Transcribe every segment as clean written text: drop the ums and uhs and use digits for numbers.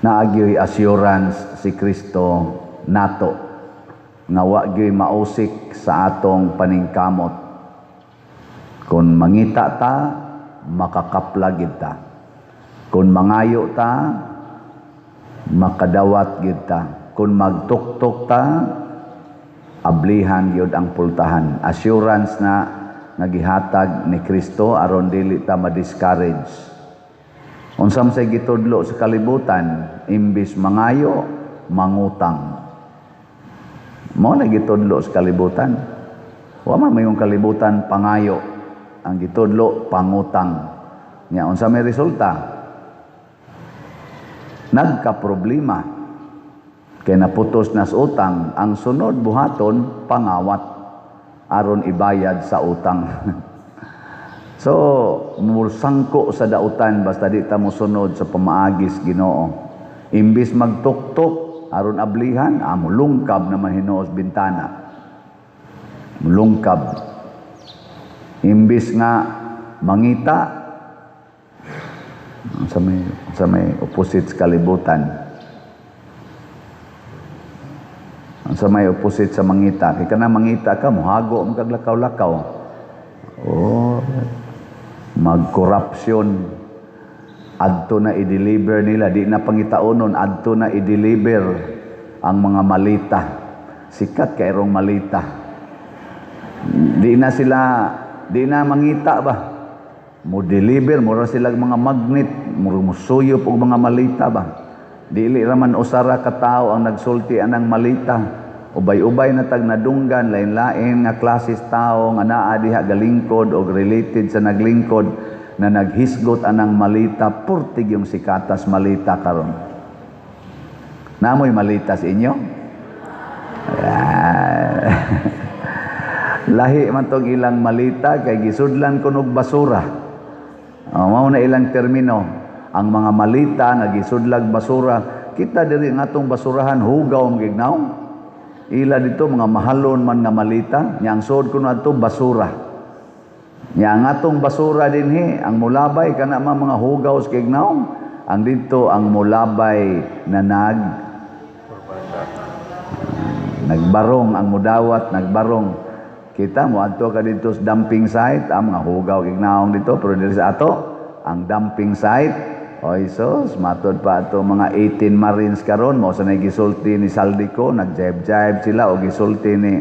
Naa gyoy assurance si Kristo nato nga wa gyoy mausik sa atong paningkamot. Kung mangita ta, makakapla gid ta. Kung mangayo ta, makadawat gid ta. Kung magtuktok ta, ablihan gyud ang pultahan. Assurance na nga gihatag ni Kristo aron dili ta ma-discourage. Unsa man say gitudlo sa kalibutan, imbis mangayo, mangutang. Mao na gitudlo sa kalibutan. Wa man mayong kalibutan pangayo. Ang gitudlo, pangutang. Nya unsa may resulta? Nagka-problema. Kay naputos na sa utang, ang sunod buhaton, pangawat aron ibayad sa utang. So, musangko sa dautan basta di ta mosunod sa pamaagis Ginoo. Imbis magtuktok aron ablihan, mulungkab naman hinuos bintana. Mulungkab. Imbis nga mangita sa may opposite sa kalibutan. Sa may opposite sa mangita, kay kana mangita ka, mohago man kag lakaw-lakaw. Oh, magkorupsyon. Adto na i-deliver nila, di na pangitaonon, adto na i-deliver ang mga malita. Sikat kayrong malita. Di na sila, di na mangita ba? Mo deliver, mura sila mga magnet, mura musuyop og mga malita ba? Dili raman usara ka tawo ang nagsulti anang malita. Ubay-ubay na tag nadunggan, lain-lain nga klases tao nga naa diha galingkod og related sa naglingkod na naghisgot anang malita, purtig yung sikatas malita karon. Namoy malita sa inyo? Lahi man tong ilang malita kay gisudlan kunog basura. Oh, mao na ilang termino. Ang mga malita nga gisudlag basura, kita diri nga atong basurahan hugaw man gignaw. Ila dito mga mahalon man nga malita, nya ang suod kuno adto basura. Nya ang atong basura dinhi, ang mulabay kana man mga hugaw sa gignaw, ang dito ang mulabay na nagbarong ang mudawat, nagbarong. Kita mo adto ka dito sa dumping site, ang mga hugaw gignaong dito, pero diri sa ato ang dumping site, oy sus, matod pa ato mga 18 Marines karon, mao sa gisulti ni Zaldy Co, nagjibe-jibe sila o gisulti ni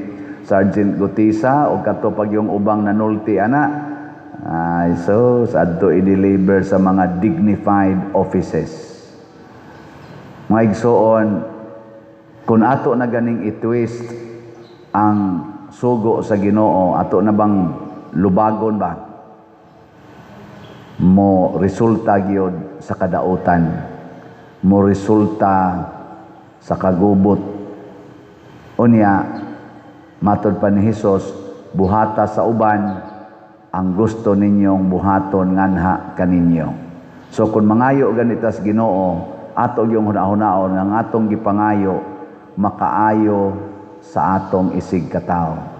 Sergeant Gutisa o kato pag yung ubang nanulti ana. Ay sus, adto i-deliver sa mga dignified offices. Mga igsoon, kung ato na ganing i-twist ang sugo sa Ginoo, ato na bang lubagon ba? Mo resulta gyud sa kadautan, mo resulta sa kagubot. Unya, matod pa ni Hesus, buhata sa uban ang gusto ninyong buhaton nganha kaninyo. So kung mangayo ganita sa Ginoo, ato yung hunahunaon nga ang atong gipangayo makaayo sa atong isig katawo.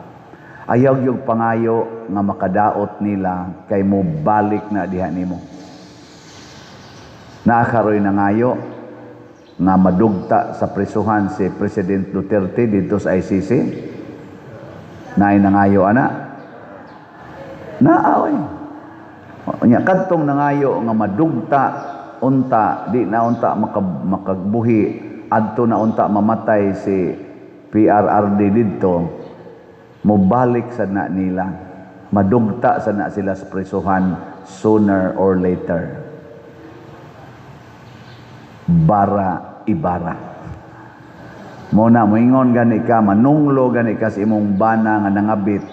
Ayaw yung pangayo nga makadaot nila kay mo balik na diha nimo. Naakaroy na ngayo nga madugta sa prisuhan si President Duterte dito sa ICC. Naay nangayo ana. Naa oy. Nya kadtong nangayo nga madugta unta di na unta makagbuhi adto na unta mamatay si PRRD didto, mobalik sa na nila, madugta sa na sila sa prisuhan sooner or later. Bara ibara. Mo na moingon gani ka, manunglo gani ka sa imong bana nga nangabit,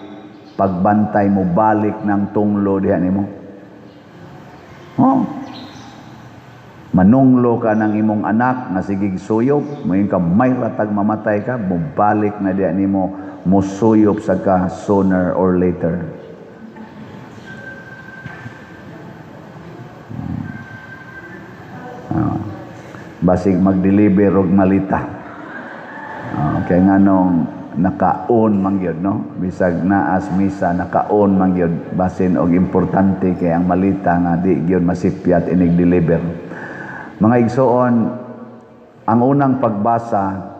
pagbantay mo balik ng tunglo diha nimo. Oh. Manunglo ka ng imong anak nga sigig suyop, moingon ka may ratag mamatay ka, mobalik na diha nimo, musuyop sa ka sooner or later. Basig mag-deliver og malita. Kay nganong naka-on man gyud, no? Bisag naas misa naka-on man gyud, basin og importante kay ang malita nga di gyud masipyat inig deliver. Mga igsoon, Ang unang pagbasa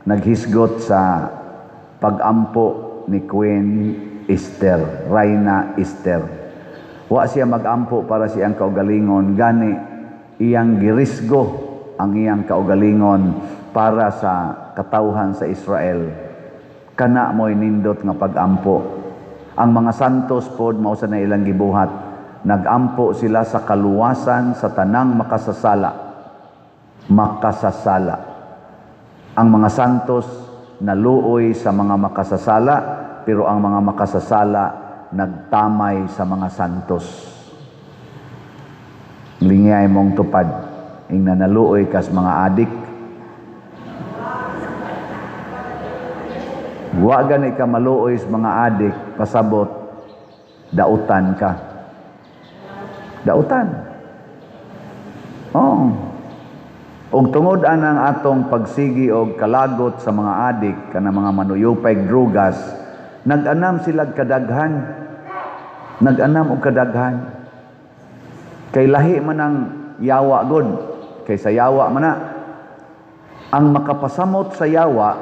naghisgot sa pagampo ni Queen Esther, Reyna Esther. Wa siya magampo para sa iyang kaugalingon, gani iyang girisgo ang iyang kaugalingon para sa katawhan sa Israel. Kana mo'y nindot nga pagampo. Ang mga santos pod, mao sa na ilang gibuhat. Nagampo sila sa kaluwasan sa tanang makasasala. Makasasala. Ang mga santos naluoy sa mga makasasala, pero ang mga makasasala nagtamay sa mga santos. Lingay mong tupad, ing naluoy kas mga adik. Wa gani ka maluoy sa mga adik, pasabot, dautan ka. Dautan. Oh. Og tungod anang atong pagsigi og kalagot sa mga adik, kana mga manuyupay drugas, nag-anam sila kadaghan. Nag-anam og kadaghan. Kay lahi man ang yawa god, kay sa yawa man na. Ang makapasamot sa yawa,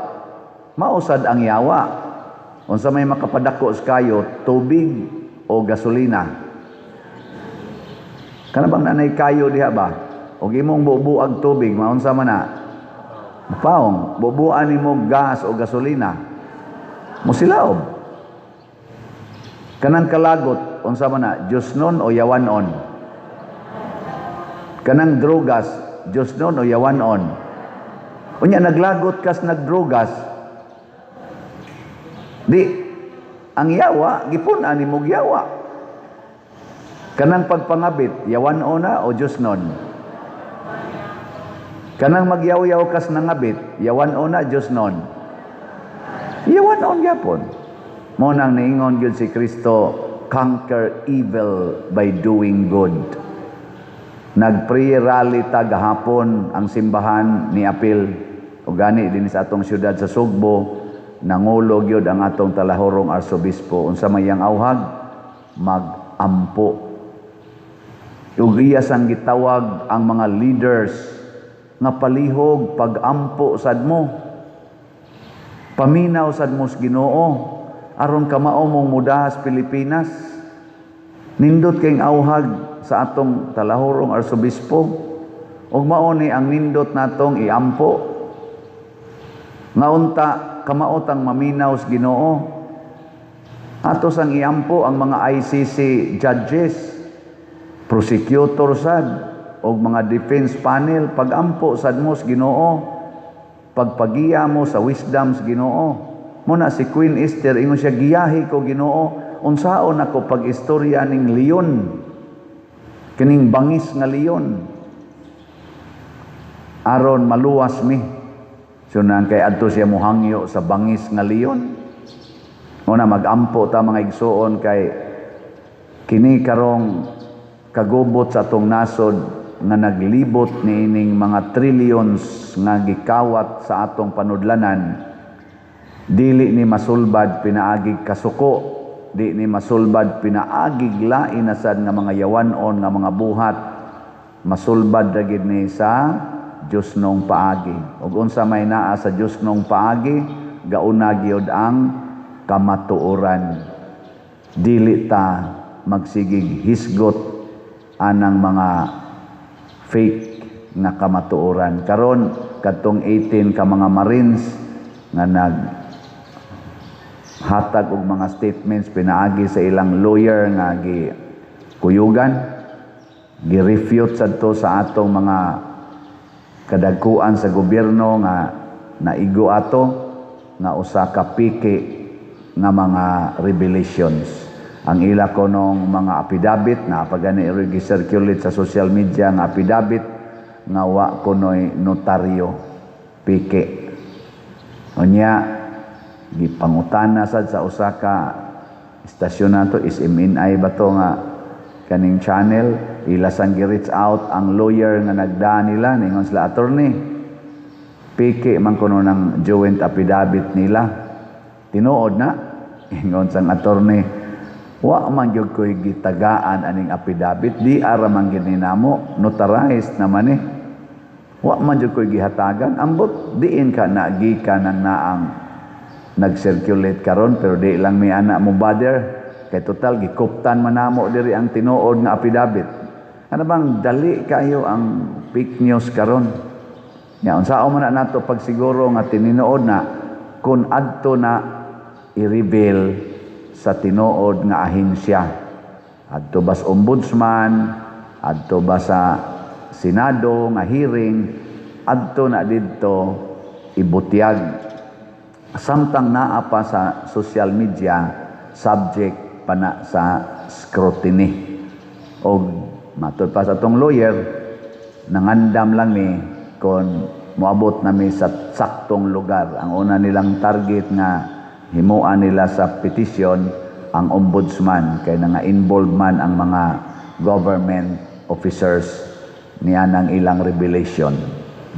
mausad ang yawa. Unsa may makapadako sa kayo, tubig o gasolina? Kana bang nanay kayo diha ba? Og imong bubuag tubig, maunsa man na? Paong, bubuan nimo gas o gasolina. Musilaob. Kanang kalagot, unsa man na? Diyos nun o yawanon? Kanang drogas, Diyos nun o yawanon? Unya naglagot kas nagdrogas, di ang yawa gipun-an nimo yawa. Kanang pagpangabit, yawanon na o Diyos nun? Kanang magyaw-yaw kas nangabit, yawanon na, Diyos nun? Yawanon gyapon. Mo nang niingon gyud si Kristo, "Conquer evil by doing good." Nag-prayer rally ta gahapon, ang simbahan ni apil o gani din sa atong syudad sa Sugbo, nangulo gyud ang atong talahorong arsobispo. Unsa may iyang auhag? Magampo. Ug iya sang gitawag ang mga leaders nga palihog pagampo sad mo. Paminaw sad mo sa Ginoo aron kamao mong mudahas Pilipinas. Nindot kayong auhag sa atong talahorong arsobispo. Ug mao ni ang nindot natong iampo. Nga unta kamaotang maminaw sa Ginoo. Ato sang iampo ang mga ICC judges, prosecutor sad og mga defense panel, pagampo sad mo sa Ginoo, pagpagiya mo sa wisdom sa Ginoo. Muna si Queen Esther, ingon siya, "Giyahi ko, Ginoo, unsaon ako pag-istorya ning leon, kining bangis nga leon, aron maluwas mi?" So nang kay adto siya mohangyo sa bangis nga leon. Muna magampo ta, mga igsuon, kay kini karong kagubot sa atong nasod nga naglibot niining mga trillions nga gikawat sa atong panudlanan, dili ni masulbad pinaagig kasuko, di ni masulbad pinaagig lain na sad nga mga yawanon nga mga buhat. Masulbad ra gid ni sa Dios nong paagi. Ug unsa may naa sa Dios nong paagi, gauna gyud ang kamatuoran. Dili ta magsigig hisgot anang mga fake nga kamatuoran. Karon kadtong 18 ka mga Marines nga nag hatag og mga statements pinaagi sa ilang lawyer nga gi kuyugan, gi-refute sadto sa atong mga kadagkuan sa gobyerno nga naigo ato nga usa ka piki nga mga revelations. Ang ila konong mga affidavit na pagani gi-circulate sa social media nga affidavit nga wa kunoy notaryo, piki. Unya gipangutana sad sa usa ka istasyon nato, SMNI ba to nga kaning channel, ila sang gi-reach out ang lawyer nga nagda nila. Ningon sila, "Attorney, piki man kuno ng joint affidavit nila." "Tinuod na," ingon sang attorney, "wa man gyud ko'y gitagaan aning affidavit, di ara man gyud ni namo, notarized naman eh." Wa man jud ko'y gihatagan. Ambot diin ka na gikan ang naang nag-circulate karon, pero di lang mi ana mo bother kay total gikuptan man namo diri ang tinuod nga affidavit. Ano bang dali kayo ang fake news karon? Nya unsaon man na nato pagsiguro nga tinuod na kung adto na i-reveal sa tinuod nga ahensya? Adto ba sa ombudsman, adto ba sa Senado nga hearing, adto na didto ibutyag. Samtang naa pa sa social media, subject pa na sa scrutiny. Og matud pa sa atong lawyer, nangandam lang mi kung moabot na mi sa saktong lugar. Ang una nilang target nga himuan nila sa petition ang ombudsman kay nga involved man ang mga government officers niya ng ilang revelation.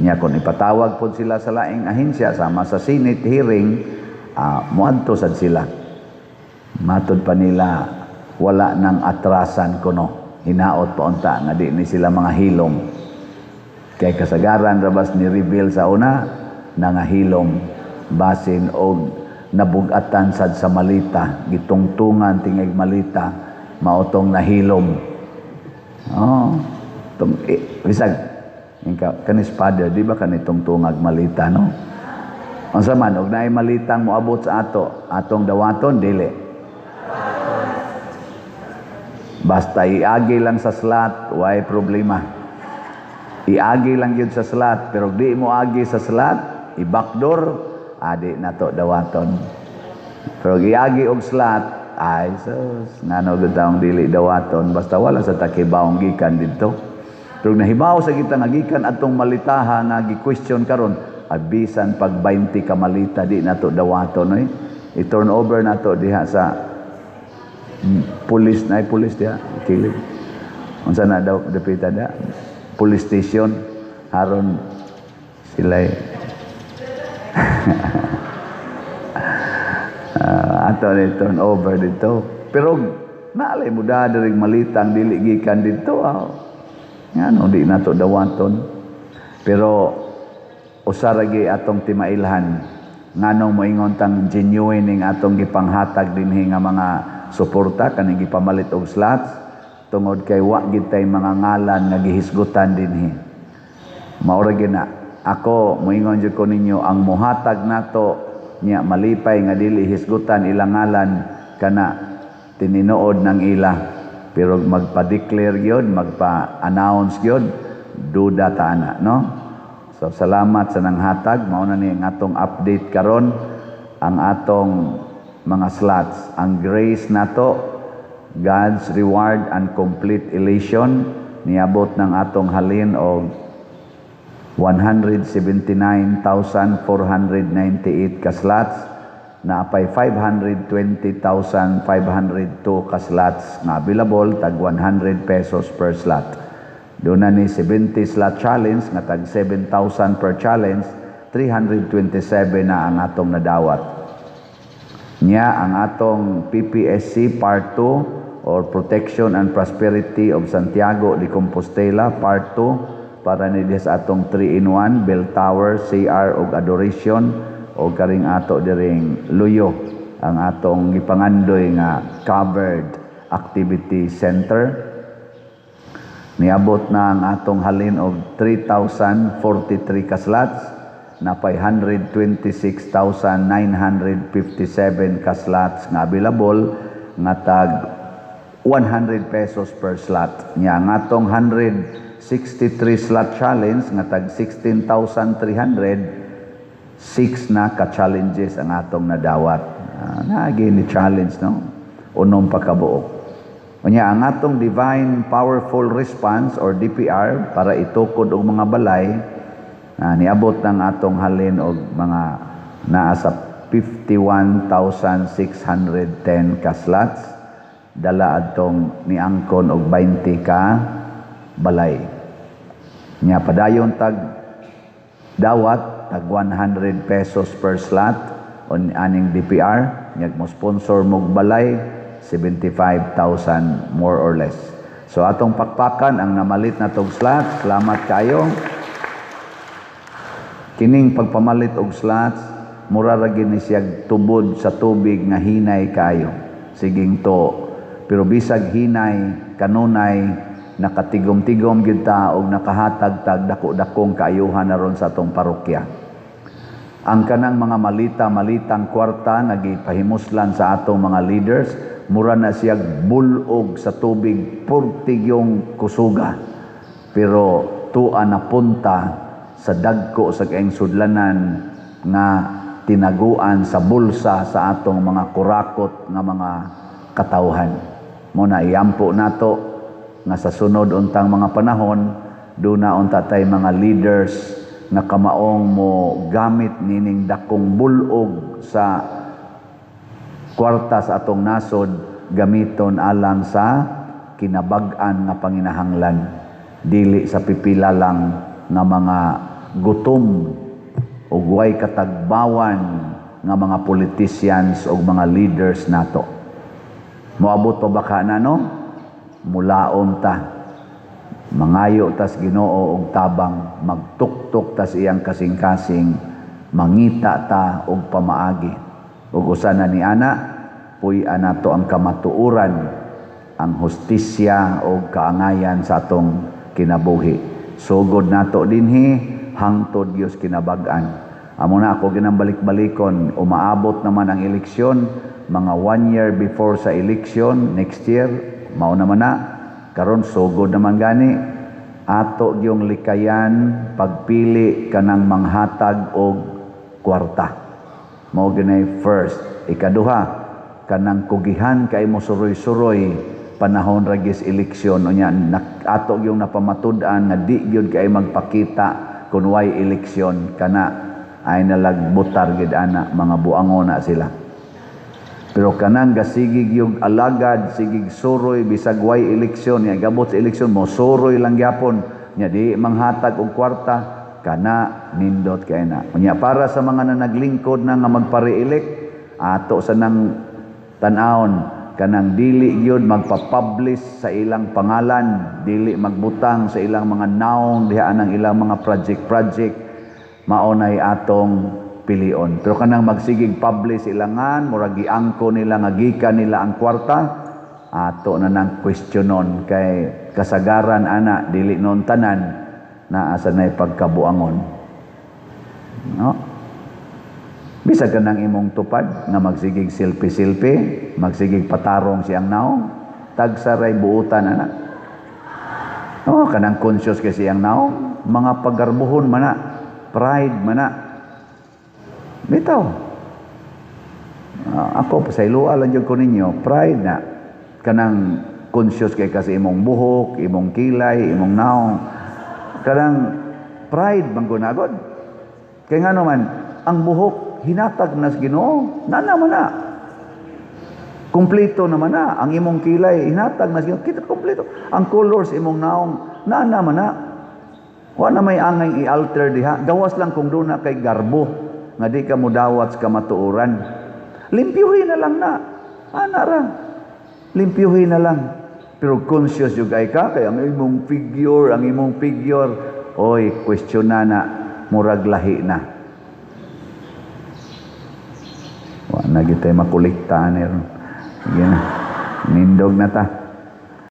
Niya kung ipatawag pod sila sa laing ahensya sama sa Senate hearing, moadto sad sila. Matod pa nila, wala nang atrasan kuno. Hinaot pa unta nga di ni sila mga hilom. Kay kasagaran rabas ni reveal sa una nangahilom, basin og nabugatan sad sa malita, gitungtungan tingig malita, maotong nahilom. Oh, tung eh, bisag ingka kanis father, di ba kanitong tungag malita, no? Unsa man og naay malitang moabot sa ato, atong dawaton, dili? Basta iagi lang sa slot, way problema. Iagi lang yun sa slot, pero di mo agi sa slot, i-backdoor, adi na to dawaton. Pero iagi og slot, ay sus, ngano gud taong dili dawaton, basta wala sa takibawong gikan didto. Pero nahibaw sa kita nga gikan atong malitaha nga gi-question karon, ay bisan pag 20 ka malita, di nato dawaton oy. I-turn over nato diha sa pulis na, pulis diha kilid. Unsa na daw dapita da? Police station haron sila ato ni turn over dito. Pero naalay mo da diri malitang dili gikan dito. Ngano di nato dawaton? Pero usa ra gyud atong timailhan nganong moingon tang genuine ning atong gipanghatag dinhi nga mga suporta kaning gipamalit og slots, tungod kay wa gid tay mga ngalan nga gihisgutan dinhi. Mao ra gyud na. Ako moingon jud ko ninyo, ang mohatag nato nya malipay nga dili hisgutan ilang ngalan, kana tininood ng ila. Pero magpa-declare gyud, magpa-announce gyud, duda ta ana, no? So salamat sa nanghatag. Mao na ni ang atong update karon, ang atong mga slots. Ang grace nato, God's reward and complete elation, niabot ng atong halin og 179,498 ka slots, naapay 520,502 ka slots nga available, tag 100 pesos per slot. Doon na ni 70 slot challenge nga tag 7,000 per challenge, 327 na ang atong nadawat. Nya ang atong PPSC Part 2 or Protection and Prosperity of Santiago de Compostela Part 2, para ni sa atong 3 in 1 Bell Tower, CR ug Adoration o karing ato diring Luyo, ang atong gipangandoy nga covered activity center. Niabot na ang atong halin og 3,043 ka slots, napay 126,957 ka slots nga available nga tag 100 pesos per slot. Nya ang atong 163 slot challenge nga tag 16,300, 6 na ka challenges ang atong nadawat. Naagi ni challenge, no? Unom pa kabuok. Unya ang atong Divine Powerful Response or DPR para itukod og mga balay, niabot ng atong halin og mga naa sa 51,610 ka slots, dala adtong niangkon og 20 ka balay. Nya padayon tag dawat tag 100 pesos per slot on aning DPR, nya mo sponsor mog balay 75,000 more or less. So atong pakpakan ang namalit na tog slot. Salamat kayo. Kining pagpamalit og slots, mura ra gyud ni siyag tubod sa tubig nga hinay kayo. Siging to. Pero bisag hinay, kanunay, nakatigom-tigom gyud ta og nakahatag tag dako-dakong kaayuhan aron sa atong parokya. Ang kanang mga malita-malitang kwarta nga gipahimuslan sa atong mga leaders, mura na siyag bulog sa tubig, purtigyong kusuga. Pero tua na punta sa dagko sa kaayong sudlanan nga tinaguan sa bulsa sa atong mga kurakot nga mga katawhan. Mo na iampo nato nga sa sunod untang mga panahon, duna unta tay mga leaders nga kamaong mo gamit nining dakong bulog sa kwarta sa atong nasod, gamiton alang sa kinabag-an nga panginahanglan, dili sa pipila lang nga mga gutom ug way katagbawan nga mga politicians o mga leaders nato. Moabot pa ba ka na, no? Mulaon ta. Mangayo tas Ginoo og tabang, magtuktok tas iyang kasing-kasing, mangita ta og pamaagi. Ug usa na ni ana, puy-an nato ang kamatuoran, ang hustisya o kaangayan sa atong kinabuhi. Sugod nato dinhi hangtod Dios kinabag-an. Amo na ako ginambalik-balikon, umaabot naman ang eleksyon, mga one year before sa eleksyon, next year, mao naman na, karon sugod naman gani, ato yung likayan pagpili kanang manghatag og kwarta. Mao ginay first. Ikaduha, kanang kugihan kay mo suroy-suroy panahon ragis eleksyon, unya ato yung napamatud-an nga di gyud kay magpakita kun way eleksyon, kana ay nalagbutar gid ana, mga buango na sila. Pero kanang gasigig yung alagad, sigig suroy bisag way eleksyon, nya gabot sa eleksyon mo suroy lang gyapon, nya di manghatag og kwarta, kana nindot kay na. Unya para sa mga nanaglingkod na nga magpa-re-elect, ato sa nang tan-awon kanang dili gyud magpa-publish sa ilang pangalan, dili magbutang sa ilang mga naong diha ang ilang mga project-project, mao nay atong pilion. Pero kanang magsigig publish ilangan, murag giangko nila nga gikan nila ang kwarta, ato na nang questionon kay kasagaran ana dili non tanan naa sa nay pagkabuangon. No? Bisag kanang imong tupad nga magsigig selfie-selfie, magsigig patarong siyang naong, tagsaray buutan ana. Oh, kanang conscious kay siyang naong, mga pagarbuhon mana, pride mana. Bitaw. Ako pasayloa lang jud ko ninyo, pride na. Kanang conscious kay kasi imong buhok, imong kilay, imong naong. Kanang pride man gunagod. Kay ngano man, ang buhok hinatag nas Ginoo, nana man na. Kompleto naman na ang imong kilay, hinatag nas Ginoo, kita kompleto. Ang colors imong naong, nana man na. Wa na may angay i-alter diha. Gawas lang kung duna kay garbo nga di ka mudawat sa kamatuoran. Limpyuhin na lang na. Ana ra. Limpyuhin na lang. Pero conscious yung ay ka kay ang imong figure, ang imong figure. Oy, question na na, murag lahi na. Wa na gitay makulikta ni ron. Sige na. Nindog na ta.